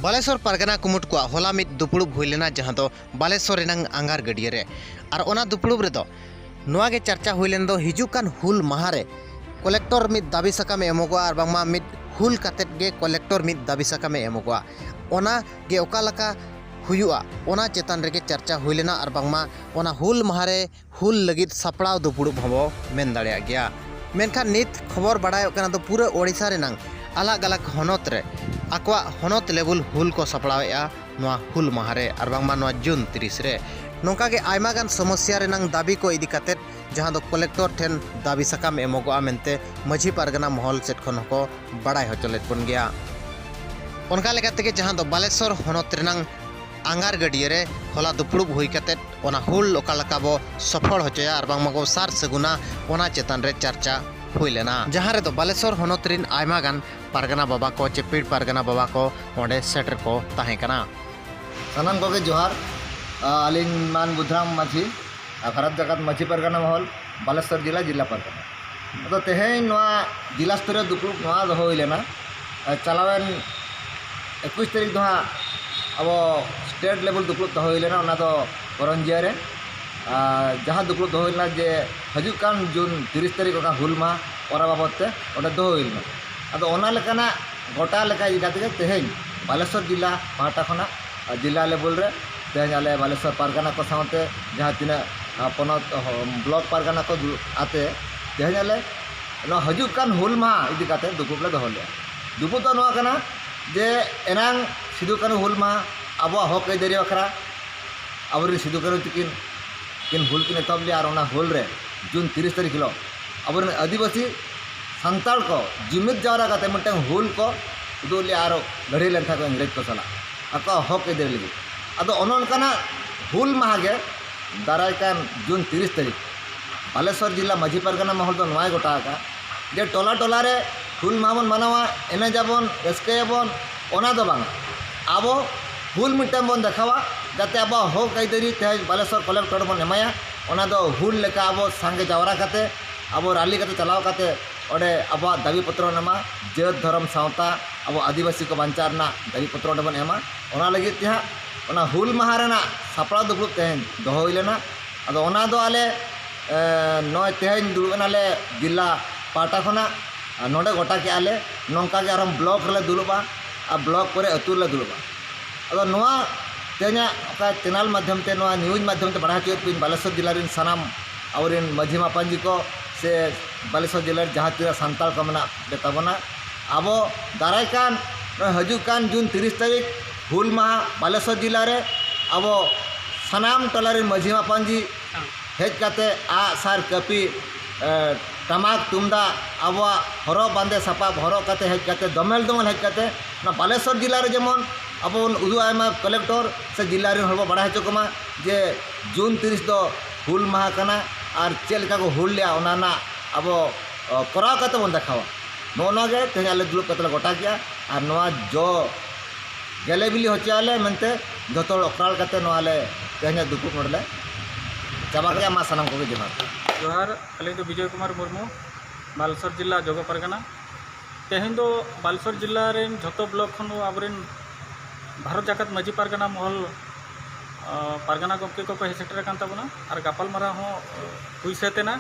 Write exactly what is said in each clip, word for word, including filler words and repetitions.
ᱵᱟᱞᱮᱥᱚᱨ ᱯᱟᱨᱜᱟᱱᱟ ᱠᱩᱢᱩᱴ ᱠᱚᱣᱟᱜ ᱦᱚᱞᱟ ᱢᱤᱫ ᱫᱩᱯᱲᱩᱵ ᱦᱩᱭ ᱞᱮᱱᱟ, ᱡᱟᱦᱟᱸ ᱫᱚ ᱵᱟᱞᱮᱥᱚᱨ ᱨᱮᱱᱟᱝ ᱟᱝᱜᱟᱨ ᱜᱟᱹᱰᱭᱟᱹ ᱨᱮ᱾ ᱟᱨ ᱚᱱᱟ ᱫᱩᱯᱲᱩᱵ ᱨᱮᱫᱚ ᱱᱚᱣᱟ ᱜᱮ ᱪᱟᱨᱪᱟ ᱦᱩᱭ ᱞᱮᱱ ᱫᱚ, ᱦᱤᱡᱩᱜ ᱠᱟᱱ ᱦᱩᱞ ᱢᱟᱦᱟ ᱨᱮ ᱠᱚᱞᱮᱠᱴᱚᱨ ᱢᱤᱫ ᱫᱟᱹᱵᱤ ᱥᱟᱠᱟᱢᱮ ᱮᱢᱚᱜᱚᱜᱼᱟ, ᱟᱨ ᱵᱟᱝᱢᱟ ᱢᱤᱫ ᱦᱩᱞ ᱠᱟᱛᱮᱫ ᱜᱮ ᱠᱚᱞᱮᱠᱴᱚᱨ ᱢᱤᱫ ᱫᱟᱹᱵᱤ ᱥᱟᱠᱟᱢᱮ ᱮᱢᱚᱜᱚᱜᱼᱟ᱾ ᱚᱱᱟ ᱜᱮ ᱚᱠᱟ ᱞᱮᱠᱟ ᱦᱩᱭᱩᱜᱼᱟ, ᱚᱱᱟ ᱪᱮᱛᱟᱱ ᱨᱮᱜᱮ ᱪᱟᱨᱪᱟ ᱦᱩᱭ ᱞᱮᱱᱟ, ᱟᱨ ᱵᱟᱝᱢᱟ ᱚᱱᱟ ᱦᱩᱞ ᱢᱟᱦᱟ ᱨᱮ ᱦᱩᱞ ᱞᱟᱹᱜᱤᱫ ᱥᱟᱯᱲᱟᱣ ᱫᱩᱯᱲᱩᱵ ᱦᱚᱸᱵᱚ ᱢᱮᱱ ᱫᱟᱲᱮᱭᱟᱜ ᱜᱮᱭᱟ᱾ ᱢᱮᱱᱠᱷᱟᱱ ᱱᱤᱛ ᱠᱷᱚᱵᱚᱨ ᱵᱟᱲᱟᱭᱚᱜ ᱠᱟᱱᱟ ᱫᱚ, ᱯᱩᱨᱟᱹ ᱳᱰᱤᱥᱟ ᱨᱮᱱᱟᱝ ᱟᱞᱟᱜᱽ ᱟᱞᱟᱜᱽ ᱦᱚᱱᱚᱛ ᱨᱮ ᱟᱠᱚᱣᱟᱜ ᱦᱚᱱᱚᱛ ᱞᱮᱵᱩᱞ ᱦᱩᱞ ᱠᱚ ᱥᱟᱯᱲᱟᱣᱮᱫᱼᱟ ᱱᱚᱣᱟ ᱦᱩᱞ ᱢᱟᱦᱟ ᱨᱮ, ᱟᱨ ᱵᱟᱝᱢᱟ ᱱᱚᱣᱟ ᱡᱩᱱ ᱛᱤᱨᱤᱥ ᱨᱮ᱾ ᱱᱚᱝᱠᱟ ᱜᱮ ᱟᱭᱢᱟ ᱜᱟᱱ ᱥᱚᱢᱚᱥᱥᱟ ᱨᱮᱱᱟᱝ ᱫᱟᱹᱵᱤ ᱠᱚ ᱤᱫᱤ ᱠᱟᱛᱮᱫ, ᱡᱟᱦᱟᱸ ᱫᱚ ᱠᱚᱞᱮᱠᱴᱚᱨ ᱴᱷᱮᱱ ᱫᱟᱹᱵᱤ ᱥᱟᱠᱟᱢ ᱮᱢᱚᱜᱚᱜᱼᱟ ᱢᱮᱱᱛᱮ ᱢᱟᱹᱡᱷᱤ ᱯᱟᱨᱜᱟᱱᱟ ᱢᱚᱦᱚᱞ ᱥᱮᱫ ᱠᱷᱚᱱ ᱦᱚᱸᱠᱚ ᱵᱟᱲᱟᱭ ᱦᱚᱪᱚ ᱞᱮᱫ ᱵᱚᱱ ᱜᱮᱭᱟ᱾ ᱚᱱᱠᱟ ᱞᱮᱠᱟ ᱛᱮᱜᱮ ᱡᱟᱦᱟᱸ ᱫᱚ ᱵᱟᱞᱮᱥᱚᱨ ᱦᱚᱱᱚᱛ ᱨᱮᱱᱟᱝ ᱟᱝᱜᱟᱨ ᱜᱟᱹᱰᱭᱟᱹ ᱨᱮ ᱦᱚᱞᱟ ᱫᱩᱯᱲᱩᱵ ᱦᱩᱭ ᱠᱟᱛᱮᱫ ᱚᱱᱟ ᱦᱩᱞ ᱚᱠᱟ ᱞᱮᱠᱟ ᱵᱚ ᱥᱚᱯᱷᱚᱞ ᱦᱚᱪᱚᱭᱟ ᱟᱨ ᱵᱟᱝᱢᱟ ᱵᱚ ᱥᱟᱨ ᱥᱟᱹᱜᱩᱱᱟ, ᱚᱱᱟ ᱪᱮᱛᱟᱱ ᱨᱮ ᱪᱟᱨᱪᱟ ᱦᱩᱭ ᱞᱮᱱᱟ, ᱡᱟᱦᱟᱸ ᱨᱮᱫᱚ ᱵᱟᱞᱮᱥᱚᱨ ᱦᱚᱱᱚᱛ ᱨᱮᱱ ᱟᱭᱢᱟ ᱜᱟᱱ ᱯᱟᱨᱜᱟᱱᱟ ᱵᱟᱵᱟ ᱠᱚ ᱪᱮ ᱯᱤᱲ ᱯᱟᱨᱜᱟᱱᱟ ᱵᱟᱵᱟ ᱠᱚ ᱚᱸᱰᱮ ᱥᱮᱴᱮᱨ ᱠᱚ ᱛᱟᱦᱮᱸ ᱠᱟᱱᱟ᱾ ᱥᱟᱱᱟᱢ ᱠᱚᱜᱮ ᱡᱚᱦᱟᱨ᱾ ᱟ, ᱟᱹᱞᱤᱧ ᱢᱟᱱ ᱵᱩᱫᱷᱨᱟᱢ ᱢᱟᱹᱡᱷᱤ, ᱟ, ᱵᱷᱟᱨᱚᱛ ᱡᱟᱠᱟᱛ ᱢᱟᱹᱡᱷᱤ ᱯᱟᱨᱜᱟᱱᱟ ᱢᱚᱦᱚᱞ, ᱵᱟᱞᱮᱥᱚᱨ ᱡᱮᱞᱟ, ᱡᱮᱞᱟ ᱯᱟᱨᱜᱟᱱᱟ᱾ ᱟᱫᱚ ᱛᱮᱦᱮᱧ ᱱᱚᱣᱟ ᱡᱮᱞᱟ ᱥᱛᱚᱨᱤᱭᱚ ᱫᱩᱯᱲᱩᱵ ᱱᱚᱣᱟ ᱫᱚᱦᱚ ᱦᱩᱭ ᱞᱮᱱᱟ᱾ ᱟ, ᱪᱟᱞᱟᱣᱮᱱ ᱮᱠᱩᱥ ᱛᱟᱹᱨᱤᱠᱷ ᱫᱚ ᱦᱟᱸᱜ ᱟᱵᱚ ᱥᱴᱮᱴ ᱞᱮᱵᱮᱞ ᱫᱩᱯᱲᱩᱵ ᱫᱚᱦᱚ ᱦᱩᱭ ᱞᱮᱱᱟ, ᱚᱱᱟ ᱫᱚ ᱠᱚᱨᱚᱱᱡᱤᱭᱟ ᱨᱮ᱾ ᱟᱨ ᱡᱟᱦᱟᱸ ᱫᱩᱯᱲᱩᱵ ᱫᱚᱦᱚ ᱦᱩᱭ ᱞᱮᱱᱟ ᱡᱮ ᱦᱤᱡᱩᱜ ᱠᱟᱱ ᱡᱩᱱ ᱛᱤᱨᱤᱥ ᱛᱟᱹᱨᱤᱠᱷ ᱚᱱᱟ ᱦᱩᱞ ᱢᱟᱦᱟ, ᱚᱱᱟ ᱵᱟᱵᱚᱫ ᱛᱮ ᱚᱸᱰᱮ ᱫᱚᱦᱚ ᱦᱩᱭ ᱞᱮᱱᱟ᱾ ᱟᱫᱚ ᱚᱱᱟ ᱞᱮᱠᱟᱱᱟᱜ ᱜᱚᱴᱟ ᱞᱮᱠᱟ ᱤᱫᱤ ᱠᱟᱛᱮ ᱜᱮ ᱛᱮᱦᱮᱧ ᱵᱟᱞᱮᱥᱚᱨ ᱡᱮᱞᱟ ᱯᱟᱦᱴᱟ ᱠᱷᱚᱱᱟᱜ ᱡᱮᱞᱟ ᱞᱮᱵᱮᱞ ᱨᱮ ᱛᱮᱦᱮᱧ ᱟᱞᱮ ᱵᱟᱞᱮᱥᱚᱨ ᱯᱟᱨᱜᱟᱱᱟ ᱠᱚ ᱥᱟᱶᱛᱮ ᱡᱟᱦᱟᱸ ᱛᱤᱱᱟᱹᱜ, ᱟ, ᱯᱚᱱᱚᱛ, ᱦᱚ-, ᱵᱞᱚᱠ ᱯᱟᱨᱜᱟᱱᱟ ᱠᱚ ᱫᱩᱲᱩᱵ ᱟᱛᱮ ᱛᱮᱦᱮᱧ ᱟᱞᱮ ᱱᱚᱣᱟ ᱦᱤᱡᱩᱜ ᱠᱟᱱ ᱦᱩᱞ ᱢᱟᱦᱟ ᱤᱫᱤ ᱠᱟᱛᱮ ᱫᱩᱯᱲᱩᱵ ᱞᱮ ᱫᱚᱦᱚ ᱞᱮᱫᱼᱟ᱾ ᱫᱩᱯᱲᱩᱵ ᱫᱚ ᱱᱚᱣᱟ ᱠᱟᱱᱟ ᱡᱮ ᱮᱱᱟᱝ ᱥᱤᱫᱩ ᱠᱟᱹᱱᱦᱩ ᱦᱩᱞ ᱢᱟᱦᱟ ᱟᱵᱚᱣᱟᱜ ᱦᱚᱠ ᱟᱹᱭᱫᱟᱹᱨᱤ ᱵᱟᱠᱷᱨᱟ ᱟᱵᱚᱨᱮᱱ ᱥᱤᱫᱩ ᱠᱟᱹᱱᱦᱩ ᱛᱤᱠᱤᱱ ᱠᱤᱱ ᱦᱩᱞ ᱠᱤᱱ ᱮᱛᱚᱦᱚᱵ ᱞᱮᱫᱼᱟ, ᱟᱨ ᱚᱱᱟ ᱦᱩᱞ ᱨᱮ ᱡᱩᱱ ᱛᱤᱨᱤᱥ ᱛᱟᱹᱨᱤᱠᱷ ᱦᱤᱞᱳᱜ ᱟᱵᱚᱨᱮᱱ ᱟᱹᱫᱤᱵᱟᱹᱥᱤ ᱥᱟᱱᱛᱟᱲ ᱠᱚ ᱡᱩᱢᱤᱫ ᱡᱟᱣᱨᱟ ᱠᱟᱛᱮ ᱢᱤᱫᱴᱟᱝ ᱦᱩᱞ ᱠᱚ ᱩᱫᱩᱜ ᱞᱮᱫᱼᱟ ᱟᱨ ᱞᱟᱹᱲᱦᱟᱹᱭ ᱞᱮᱱ ᱛᱟᱦᱮᱸ ᱠᱚ ᱤᱝᱨᱮᱡᱽ ᱠᱚ ᱥᱟᱞᱟᱜ ᱟᱠᱚᱣᱟᱜ ᱦᱚᱠ ᱟᱹᱭᱫᱟᱹᱨᱤ ᱞᱟᱹᱜᱤᱫ᱾ ᱟᱫᱚ ᱚᱱᱮ ᱚᱱᱠᱟᱱᱟᱜ ᱦᱩᱞ ᱢᱟᱦᱟ ᱜᱮ ᱫᱟᱨᱟᱭ ᱠᱟᱱ ᱡᱩᱱ ᱛᱤᱨᱤᱥ ᱛᱟᱹᱨᱤᱠᱷ ᱵᱟᱞᱮᱥᱚᱨ ᱡᱮᱞᱟ ᱢᱟᱹᱡᱷᱤ ᱯᱟᱨᱜᱟᱱᱟ ᱢᱚᱦᱚᱞ ᱫᱚ ᱱᱚᱣᱟᱭ ᱜᱚᱴᱟ ᱟᱠᱟᱫᱼᱟ ᱡᱮ ᱴᱚᱞᱟ ᱴᱚᱞᱟ ᱨᱮ ᱦᱩᱞ ᱢᱟᱦᱟ ᱵᱚᱱ ᱢᱟᱱᱟᱣᱟ, ᱮᱱᱮᱡᱟᱵᱚᱱ, ᱨᱟᱹᱥᱠᱟᱹᱭᱟᱵᱚᱱ, ᱚᱱᱟ ᱫᱚ ᱵᱟᱝ᱾ ᱟᱵᱚ ᱦᱩᱞ ᱢᱤᱫᱴᱟᱝ ᱵᱚᱱ ᱫᱮᱠᱷᱟᱣᱟ, ᱡᱟᱛᱮ ᱟᱵᱚᱣᱟᱜ ᱦᱚᱠ ᱟᱹᱭᱫᱟᱹᱨᱤ ᱛᱮᱦᱮᱧ ᱵᱟᱞᱮᱥᱚᱨ ᱠᱚᱞᱮᱠᱴᱚᱨ ᱵᱚᱱ ᱮᱢᱟᱭᱟ, ᱚᱱᱟ ᱫᱚ ᱦᱩᱞ ᱞᱮᱠᱟ ᱟᱵᱚ ᱥᱟᱸᱜᱮ ᱡᱟᱣᱨᱟ ᱠᱟᱛᱮ, ᱟᱵᱚ ᱨᱟᱞᱤ ᱠᱟᱛᱮ ᱪᱟᱞᱟᱣ ᱠᱟᱛᱮ ᱚᱸᱰᱮ ᱟᱵᱚᱣᱟᱜ ᱫᱟᱹᱵᱤ ᱯᱚᱛᱨᱚ ᱵᱚᱱ ᱮᱢᱟ, ᱡᱟᱹᱛ, ᱫᱷᱚᱨᱚᱢ, ᱥᱟᱶᱛᱟ, ᱟᱵᱚ ᱟᱹᱫᱤᱵᱟᱹᱥᱤ ᱠᱚ ᱵᱟᱧᱪᱟᱣ ᱨᱮᱱᱟᱜ ᱫᱟᱹᱵᱤ ᱯᱚᱛᱨᱚ ᱚᱸᱰᱮ ᱵᱚᱱ ᱮᱢᱟ᱾ ᱚᱱᱟ ᱞᱟᱹᱜᱤᱫ ᱛᱮ ᱦᱟᱸᱜ ᱚᱱᱟ ᱦᱩᱞ ᱢᱟᱦᱟ ᱨᱮᱱᱟᱜ ᱥᱟᱯᱲᱟᱣ ᱫᱩᱯᱲᱩᱵ ᱛᱮᱦᱮᱧ ᱫᱚᱦᱚ ᱦᱩᱭ ᱞᱮᱱᱟ᱾ ᱟᱫᱚ ᱚᱱᱟ ᱫᱚ ᱟᱞᱮ, ᱮ, ᱱᱚᱜᱼᱚᱭ ᱛᱮᱦᱮᱧ ᱫᱩᱲᱩᱵ ᱮᱱᱟᱞᱮ ᱡᱮᱞᱟ ᱯᱟᱦᱴᱟ ᱠᱷᱚᱱᱟᱜ, ᱟᱨ ᱱᱚᱰᱮ ᱜᱚᱴᱟ ᱠᱮᱜᱼᱟ ᱞᱮ, ᱱᱚᱝᱠᱟ ᱜᱮ ᱟᱨᱦᱚᱸ ᱵᱞᱚᱠ ᱨᱮᱞᱮ ᱫᱩᱲᱩᱵᱼᱟ ᱟᱨ ᱵᱞᱚᱠ ᱠᱚᱨᱮ ᱟᱹᱛᱩ ᱨᱮᱞᱮ ᱫᱩᱲᱩᱵᱼᱟ᱾ ᱟᱫᱚ ᱱᱚᱣᱟ ᱛᱮᱦᱮᱧᱟᱜ ᱚᱠᱟ ᱪᱮᱱᱮᱞ ᱢᱟᱫᱽᱫᱷᱚᱢ ᱛᱮ, ᱱᱚᱣᱟ ᱱᱤᱭᱩᱡᱽ ᱢᱟᱫᱽᱫᱷᱚᱢ ᱛᱮ ᱵᱟᱲᱟᱭ ᱦᱚᱪᱚᱭᱮᱫ ᱠᱚᱣᱟᱧ, ᱵᱟᱞᱮᱥᱚᱨ ᱡᱮᱞᱟ ᱨᱮᱱ ᱥᱟᱱᱟᱢ ᱟᱵᱚᱨᱮᱱ ᱢᱟᱹᱡᱷᱤ ᱢᱟᱯᱟᱧᱡᱤ ᱠᱚ ᱥᱮ ᱵᱟᱞᱮᱥᱚᱨ ᱡᱮᱞᱟ ᱨᱮ ᱡᱟᱦᱟᱸ ᱛᱤᱱᱟᱹᱜ ᱥᱟᱱᱛᱟᱲ ᱠᱚ ᱢᱮᱱᱟᱜ ᱯᱮ ᱛᱟᱵᱚᱱᱟ, ᱟᱵᱚ ᱫᱟᱨᱟᱭ ᱠᱟᱱ, ᱱᱚᱜᱼᱚᱭ ᱦᱤᱡᱩᱜ ᱠᱟᱱ ᱡᱩᱱ ᱛᱤᱨᱤᱥ ᱛᱟᱹᱨᱤᱠᱷ ᱦᱩᱞ ᱢᱟᱦᱟ ᱵᱟᱞᱮᱥᱚᱨ ᱡᱮᱞᱟ ᱨᱮ ᱟᱵᱚ ᱥᱟᱱᱟᱢ ᱴᱚᱞᱟ ᱨᱮᱱ ᱢᱟᱹᱡᱷᱤ ᱢᱟᱯᱟᱧᱡᱤ ᱦᱮᱡ ᱠᱟᱛᱮ ᱟᱜ ᱥᱟᱨ ᱠᱟᱹᱯᱤ, ᱮ, ᱴᱟᱢᱟᱠ ᱛᱩᱢᱫᱟᱜ, ᱟᱵᱚᱣᱟᱜ ᱦᱚᱨᱚᱜ ᱵᱟᱸᱫᱮ ᱥᱟᱯᱟᱵ ᱦᱚᱨᱚᱜ ᱠᱟᱛᱮ ᱦᱮᱡ ᱠᱟᱛᱮ, ᱫᱚᱢᱮᱞ ᱫᱚᱢᱮᱞ ᱦᱮᱡ ᱠᱟᱛᱮ, ᱚᱱᱟ ᱵᱟᱞᱮᱥᱚᱨ ᱡᱮᱞᱟ ᱨᱮ ᱡᱮᱢᱚᱱ ᱟᱵᱚ ᱵᱚᱱ ᱩᱫᱩᱜ ᱟᱭ ᱢᱟ ᱠᱟᱞᱮᱠᱴᱚᱨ ᱥᱮ ᱡᱮᱞᱟ ᱨᱮᱱ ᱦᱚᱲ ᱵᱚ ᱵᱟᱲᱟᱭ ᱦᱚᱪᱚ ᱠᱚᱢᱟ ᱡᱮ ᱡᱩᱱ ᱛᱤᱨᱤᱥ ᱫᱚ ᱦᱩᱞ ᱢᱟᱦᱟ ᱠᱟᱱᱟ ᱟᱨ ᱪᱮᱫ ᱞᱮᱠᱟ ᱠᱚ ᱦᱩᱞ ᱞᱮᱜᱼᱟ, ᱚᱱᱟ ᱨᱮᱱᱟᱜ ᱟᱵᱚ, ᱚ, ᱠᱚᱨᱟᱣ ᱠᱟᱛᱮ ᱵᱚᱱ ᱫᱮᱠᱷᱟᱣᱟ᱾ ᱱᱚᱜᱼᱚ ᱱᱚᱣᱟ ᱜᱮ ᱛᱮᱦᱮᱧ ᱟᱞᱮ ᱫᱩᱲᱩᱵ ᱠᱟᱛᱮ ᱞᱮ ᱜᱚᱴᱟ ᱠᱮᱜᱼᱟ ᱟᱨ ᱱᱚᱣᱟ ᱡᱚ ᱜᱮᱞᱮ ᱵᱤᱞᱤ ᱦᱚᱪᱚᱭᱟᱞᱮ ᱢᱮᱱᱛᱮ ᱡᱚᱛᱚ ᱦᱚᱲ ᱚᱠᱨᱟᱞ ᱠᱟᱛᱮ ᱱᱚᱣᱟ ᱞᱮ ᱛᱮᱦᱮᱧᱟᱜ ᱫᱩᱯᱩᱵ ᱱᱚᱰᱮ ᱞᱮ ᱪᱟᱵᱟ ᱠᱮᱜᱼᱟ᱾ ᱢᱟ ᱥᱟᱱᱟᱢ ᱠᱚᱜᱮ ᱡᱚᱦᱟᱨ᱾ ᱡᱚᱦᱟᱨ, ᱟᱹᱞᱤᱧ ᱫᱚ ᱵᱤᱡᱚᱭ ᱠᱩᱢᱟᱨ ᱢᱩᱨᱢᱩ, ᱵᱟᱞᱮᱥᱚᱨ ᱡᱮᱞᱟ ᱡᱚᱜᱚ ᱯᱟᱨᱜᱟᱱᱟ᱾ ᱛᱮᱦᱮᱧ ᱫᱚ ᱵᱟᱞᱮᱥᱚᱨ ᱡᱮᱞᱟ ᱨᱮᱱ ᱡᱷᱚᱛᱚ ᱵᱞᱚᱠ ᱠᱷᱚᱱ ᱟᱵᱚᱨᱮᱱ ᱵᱷᱟᱨᱚᱛ ᱡᱟᱠᱟᱛ ᱢᱟᱹᱡᱷᱤ ᱯᱟᱨᱜᱟᱱᱟ ᱢᱚᱦᱚᱞ, ᱟ, ᱯᱟᱨᱜᱟᱱᱟ ᱜᱚᱢᱠᱮ ᱠᱚᱠᱚ ᱦᱮᱡ ᱥᱮᱴᱮᱨ ᱟᱠᱟᱱ ᱛᱟᱵᱚᱱᱟ ᱟᱨ ᱜᱟᱯᱟᱞᱢᱟᱨᱟᱣ ᱦᱚᱸ ᱦᱩᱭ ᱥᱟᱹᱛ ᱮᱱᱟ᱾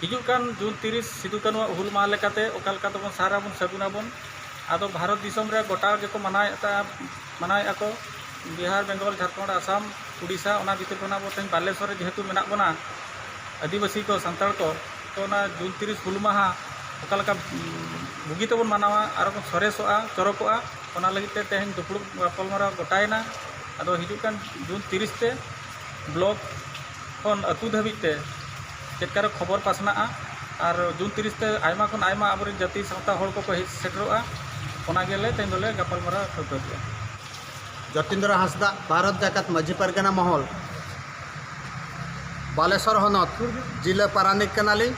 ᱦᱤᱡᱩᱜ ᱠᱟᱱ ᱡᱩᱱ ᱛᱤᱨᱤᱥ ᱥᱤᱫᱩ ᱠᱟᱹᱱᱩᱣᱟᱜ ᱦᱩᱞ ᱢᱟᱦᱟ ᱞᱮᱠᱟᱛᱮ ᱚᱠᱟ ᱞᱮᱠᱟ ᱛᱮᱵᱚᱱ ᱥᱟᱨ ᱟᱵᱚᱱ, ᱥᱟᱹᱜᱩᱱ ᱟᱵᱚᱱ, ᱟᱫᱚ ᱵᱷᱟᱨᱚᱛ ᱫᱤᱥᱚᱢ ᱨᱮ ᱜᱚᱴᱟ ᱜᱮᱠᱚ ᱢᱟᱱᱟᱣᱮᱫ ᱛᱟ-, ᱢᱟᱱᱟᱣᱮᱫᱼᱟ ᱠᱚ, ᱵᱤᱦᱟᱨ, ᱵᱮᱝᱜᱚᱞ, ᱡᱷᱟᱲᱠᱷᱚᱸᱰ, ᱟᱥᱟᱢ, ᱩᱰᱤᱥᱟ, ᱚᱱᱟ ᱵᱷᱤᱛᱤᱨ ᱠᱷᱚᱱ ᱟᱵᱚ ᱛᱮᱦᱮᱧ ᱵᱟᱞᱮᱥᱚᱨ ᱨᱮ ᱡᱮᱦᱮᱛᱩ ᱢᱮᱱᱟᱜ ᱵᱚᱱᱟ, ᱟᱹᱫᱤᱵᱟᱹᱥᱤ ᱠᱚ, ᱥᱟᱱᱛᱟᱲ ᱠᱚ, ᱛᱚ ᱚᱱᱟ ᱡᱩᱱ ᱛᱤᱨᱤᱥ ᱦᱩᱞ ᱢᱟᱦᱟ ᱚᱠᱟ ᱞᱮᱠᱟ, ᱩᱸ, ᱵᱩᱜᱤ ᱛᱮᱵᱚᱱ ᱢᱟᱱᱟᱣᱟ ᱟᱨ ᱵᱚᱱ ᱥᱚᱨᱮᱥᱚᱜᱼᱟ, ᱪᱚᱨᱚᱠᱚᱜᱼᱟ, ᱚᱱᱟ ᱞᱟᱹᱜᱤᱫ ᱛᱮ ᱛᱮᱦᱮᱧ ᱫᱩᱯᱲᱩᱵ ᱜᱟᱯᱟᱞᱢᱟᱨᱟᱣ ᱜᱚᱴᱟᱭᱮᱱᱟ᱾ ᱟᱫᱚ ᱦᱤᱡᱩᱜ ᱠᱟᱱ ᱡᱩᱱ ᱛᱤᱨᱤᱥ ᱛᱮ ᱵᱞᱚᱠ ᱠᱷᱚᱱ ᱟᱹᱛᱩ ᱫᱷᱟᱹᱵᱤᱡ ᱛᱮ ᱪᱮᱫ ᱞᱮᱠᱟᱨᱮ ᱠᱷᱚᱵᱚᱨ ᱯᱟᱥᱱᱟᱜᱼᱟ ᱟᱨ ᱡᱩᱱ ᱛᱤᱨᱤᱥ ᱛᱮ ᱟᱭᱢᱟ ᱠᱷᱚᱱ ᱟᱭᱢᱟ ᱟᱵᱚᱨᱮᱱ ᱡᱟᱹᱛᱤ ᱥᱟᱶᱛᱟ ᱦᱚᱲ ᱠᱚᱠᱚ ᱦᱮᱡ ᱥᱮᱴᱮᱨᱚᱜᱼᱟ, ᱚᱱᱟ ᱜᱮᱞᱮ ᱛᱮᱦᱮᱧ ᱫᱚᱞᱮ ᱜᱟᱯᱟᱞᱢᱟᱨᱟᱣ ᱴᱷᱟᱹᱣᱠᱟᱹ ᱠᱮᱜᱼᱟ᱾ ᱡᱚᱛᱤᱱᱫᱨᱚ ᱦᱟᱸᱥᱫᱟ, ᱵᱷᱟᱨᱚᱛ ᱡᱟᱠᱟᱛ ᱢᱟᱹᱡᱷᱤ ᱯᱟᱨᱜᱟᱱᱟ ᱢᱚᱦᱚᱞ, ᱵᱟᱞᱮᱥᱚᱨ ᱦᱚᱱᱚᱛ, ᱡᱤᱞᱟᱹ ᱯᱟᱨᱟᱱᱤᱠ ᱠᱟᱱᱟᱞᱤᱧ᱾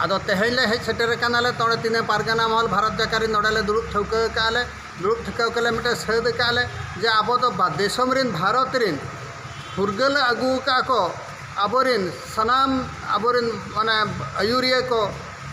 ᱟᱫᱚ ᱛᱮᱦᱮᱧ ᱞᱮ ᱦᱮᱡ ᱥᱮᱴᱮᱨ ᱟᱠᱟᱱᱟᱞᱮ ᱱᱚᱰᱮ ᱛᱤᱱᱟᱹᱜ ᱯᱟᱨᱜᱟᱱᱟ ᱢᱚᱦᱚᱞ ᱵᱷᱟᱨᱚᱛ ᱡᱟᱠᱟᱛ ᱨᱮ ᱱᱚᱰᱮ ᱞᱮ ᱫᱩᱲᱩᱵ ᱴᱷᱟᱹᱣᱠᱟᱹ ᱟᱠᱟᱫᱼᱟ ᱞᱮ, ᱫᱩᱲᱩᱵ ᱴᱷᱤᱠᱟᱹᱣ ᱠᱟᱛᱮ ᱞᱮ ᱢᱤᱫᱴᱮᱱ ᱥᱟᱹᱫ ᱟᱠᱟᱫᱼᱟ ᱞᱮ ᱡᱮ ᱟᱵᱚ ᱫᱚ ᱵᱟ-, ᱫᱤᱥᱚᱢ ᱨᱮᱱ, ᱵᱷᱟᱨᱚᱛ ᱨᱮᱱ ᱯᱷᱩᱨᱜᱟᱹᱞ ᱟᱹᱜᱩ ᱟᱠᱟᱫ ᱠᱚ ᱟᱵᱚᱨᱮᱱ ᱥᱟᱱᱟᱢ ᱟᱵᱚᱨᱮᱱ ᱢᱟᱱᱮ ᱟᱹᱭᱩᱨᱤᱭᱟᱹ ᱠᱚ,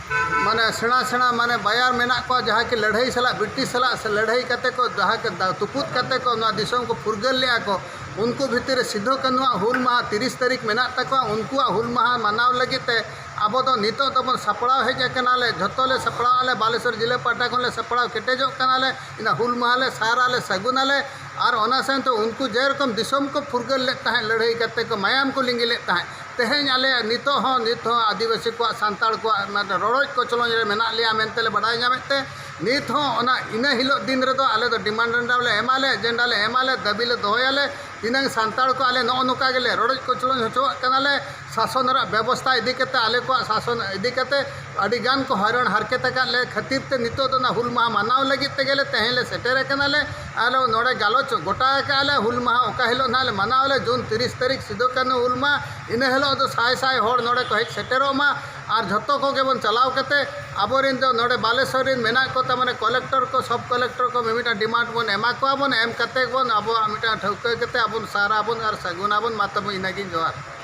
ᱢᱟᱱᱮ ᱥᱮᱬᱟ ᱥᱮᱬᱟ ᱢᱟᱱᱮ ᱵᱟᱭᱟᱨ ᱢᱮᱱᱟᱜ ᱠᱚᱣᱟ, ᱡᱟᱦᱟᱸ ᱠᱤ ᱞᱟᱹᱲᱦᱟᱹᱭ ᱥᱟᱞᱟᱜ, ᱵᱨᱤᱴᱤᱥ ᱥᱟᱞᱟᱜ ᱥᱮ ᱞᱟᱹᱲᱦᱟᱹᱭ ᱠᱟᱛᱮ ᱠᱚ, ᱡᱟᱦᱟᱸ ᱠᱤ ᱫᱟ-, ᱛᱩᱯᱩᱫ ᱠᱟᱛᱮ ᱠᱚ ᱱᱚᱣᱟ ᱫᱤᱥᱚᱢ ᱠᱚ ᱯᱷᱩᱨᱜᱟᱹᱞ ᱞᱮᱜᱼᱟ ᱠᱚ, ᱩᱱᱠᱩ ᱵᱷᱤᱛᱤᱨ ᱨᱮ ᱥᱤᱫᱷᱩ ᱠᱟᱹᱱᱦᱩᱣᱟᱜ ᱦᱩᱞ ᱢᱟᱦᱟ ᱛᱤᱨᱤᱥ ᱛᱟᱹᱨᱤᱠᱷ ᱢᱮᱱᱟᱜ ᱛᱟᱠᱚᱣᱟ᱾ ᱩᱱᱠᱩᱣᱟᱜ ᱦᱩᱞ ᱢᱟᱦᱟ ᱢᱟᱱᱟᱣ ᱞᱟᱹᱜᱤᱫ ᱛᱮ ᱟᱵᱚ ᱫᱚ ᱱᱤᱛᱚᱜ ᱫᱚᱵᱚᱱ ᱥᱟᱯᱲᱟᱣ ᱦᱮᱡ ᱟᱠᱟᱱᱟᱞᱮ, ᱡᱷᱚᱛᱚ ᱞᱮ ᱥᱟᱯᱲᱟᱣ ᱟᱞᱮ, ᱵᱟᱞᱮᱥᱚᱨ ᱡᱮᱞᱟ ᱯᱟᱦᱴᱟ ᱠᱷᱚᱱ ᱞᱮ ᱥᱟᱯᱲᱟᱣ ᱠᱮᱴᱮᱡᱚᱜ ᱠᱟᱱᱟᱞᱮ᱾ ᱤᱱᱟᱹ ᱦᱩᱞ ᱢᱟᱦᱟ ᱞᱮ ᱥᱟᱨ ᱟᱞᱮ, ᱥᱟᱹᱜᱩᱱ ᱟᱞᱮ᱾ ᱟᱨ ᱚᱱᱟ ᱥᱟᱶᱛᱮ ᱩᱱᱠᱩ ᱡᱮᱨᱚᱠᱚᱢ ᱫᱤᱥᱚᱢ ᱠᱚ ᱯᱷᱩᱨᱜᱟᱹᱞ ᱞᱮᱫ ᱛᱟᱦᱮᱸᱫ, ᱞᱟᱹᱲᱦᱟᱹᱭ ᱠᱟᱛᱮ ᱠᱚ ᱢᱟᱭᱟᱢ ᱠᱚ ᱞᱤᱸᱜᱤ ᱞᱮᱫ ᱛᱟᱦᱮᱸᱫ, ᱛᱮᱦᱮᱧ ᱟᱞᱮᱭᱟᱜ ᱱᱤᱛᱚᱜ ᱦᱚᱸ, ᱱᱤᱛ ᱦᱚᱸ ᱟᱹᱫᱤᱵᱟᱹᱥᱤ ᱠᱚᱣᱟᱜ, ᱥᱟᱱᱛᱟᱲ ᱠᱚᱣᱟᱜ ᱢᱟᱱᱮ ᱨᱚᱰᱚᱡ ᱠᱚᱪᱞᱚᱱ ᱨᱮ ᱢᱮᱱᱟᱜ ᱞᱮᱭᱟ ᱢᱮᱱᱛᱮ ᱞᱮ ᱵᱟᱰᱟᱭ ᱧᱟᱢᱮᱫ ᱛᱮ, ᱱᱤᱛ ᱦᱚᱸ ᱚᱱᱟ ᱤᱱᱟᱹ ᱦᱤᱞᱳᱜ ᱫᱤᱱ ᱨᱮᱫᱚ ᱟᱞᱮ ᱫᱚ ᱰᱤᱢᱟᱱᱰ ᱞᱮ ᱮᱢᱟᱞᱮ, ᱮᱡᱮᱱᱰᱟ ᱞᱮ ᱮᱢᱟᱞᱮ, ᱫᱟᱹᱵᱤ ᱞᱮ ᱫᱚᱦᱚᱭᱟᱞᱮ᱾ ᱛᱤᱱᱟᱹᱝ ᱥᱟᱱᱛᱟᱲ ᱠᱚ ᱟᱞᱮ ᱱᱚᱜᱼᱚ ᱱᱚᱝᱠᱟ ᱜᱮᱞᱮ ᱨᱚᱰᱚᱡ ᱠᱚᱪᱞᱚᱱ ᱦᱚᱪᱚᱣᱟᱜ ᱠᱟᱱᱟᱞᱮ, ᱥᱟᱥᱚᱱ ᱨᱮᱱᱟᱜ ᱵᱮᱵᱚᱥᱛᱷᱟ ᱤᱫᱤ ᱠᱟᱛᱮ, ᱟᱞᱮ ᱠᱚᱣᱟᱜ ᱥᱟᱥᱚᱱ ᱤᱫᱤ ᱠᱟᱛᱮ ᱟᱹᱰᱤ ᱜᱟᱱ ᱠᱚ ᱦᱚᱭᱨᱟᱱ ᱦᱟᱨᱠᱮᱛ ᱟᱠᱟᱫ ᱞᱮ ᱠᱷᱟᱹᱛᱤᱨ ᱛᱮ ᱱᱤᱛᱚᱜ ᱫᱚ ᱚᱱᱟ ᱦᱩᱞ ᱢᱟᱦᱟ ᱢᱟᱱᱟᱣ ᱞᱟᱹᱜᱤᱫ ᱛᱮᱜᱮ ᱞᱮ ᱛᱮᱦᱮᱧ ᱞᱮ ᱥᱮᱴᱮᱨ ᱟᱠᱟᱱᱟᱞᱮ᱾ ᱟᱨ ᱱᱚᱰᱮ ᱜᱟᱞᱚᱪ ᱜᱚᱴᱟ ᱟᱠᱟᱫᱼᱟ ᱞᱮ, ᱦᱩᱞ ᱢᱟᱦᱟ ᱚᱠᱟ ᱦᱤᱞᱳᱜ ᱱᱟᱦᱟᱜ ᱞᱮ ᱢᱟᱱᱟᱣ ᱟᱞᱮ, ᱡᱩᱱ ᱛᱤᱨᱤᱥ ᱛᱟᱹᱨᱤᱠᱷ ᱥᱤᱫᱩ ᱠᱟᱹᱱᱦᱩ ᱦᱩᱞ ᱢᱟᱦᱟ᱾ ᱤᱱᱟᱹ ᱦᱤᱞᱳᱜ ᱫᱚ ᱥᱟᱭ ᱥᱟᱭ ᱦᱚᱲ ᱱᱚᱰᱮ ᱠᱚ ᱦᱮᱡ ᱥᱮᱴᱮᱨᱚᱜ ᱢᱟ᱾ ᱟᱨ ᱡᱷᱚᱛᱚ ᱠᱚᱜᱮ ᱵᱚᱱ ᱪᱟᱞᱟᱣ ᱠᱟᱛᱮ, ᱟᱵᱚᱨᱮᱱ ᱫᱚ ᱱᱚᱰᱮ ᱵᱟᱞᱮᱥᱚᱨ ᱨᱮᱱ ᱢᱮᱱᱟᱜ ᱠᱚ ᱛᱟᱵᱚᱱᱟ, ᱠᱚᱞᱮᱠᱴᱚᱨ ᱠᱚ, ᱥᱚᱵ ᱠᱚᱞᱮᱠᱴᱚᱨ ᱠᱚ, ᱢᱤᱢᱤᱫᱴᱟᱝ ᱰᱤᱢᱟᱱᱰ ᱵᱚᱱ ᱮᱢᱟ ᱠᱚᱣᱟ ᱵᱚᱱ, ᱮᱢ ᱠᱟᱛᱮ ᱵᱚᱱ ᱟᱵᱚᱣᱟᱜ ᱢᱤᱫᱴᱟᱝ ᱴᱷᱟᱹᱣᱠᱟᱹ ᱠᱟᱛᱮ ᱟᱵᱚᱱ ᱥᱟᱨ ᱟᱵᱚᱱ ᱟᱨ ᱥᱟᱹᱜᱩᱱ ᱟᱵᱚᱱ᱾ ᱢᱟ ᱛᱚᱵᱮ ᱤᱱᱟᱹᱜᱤᱧ, ᱡᱚᱦᱟᱨ᱾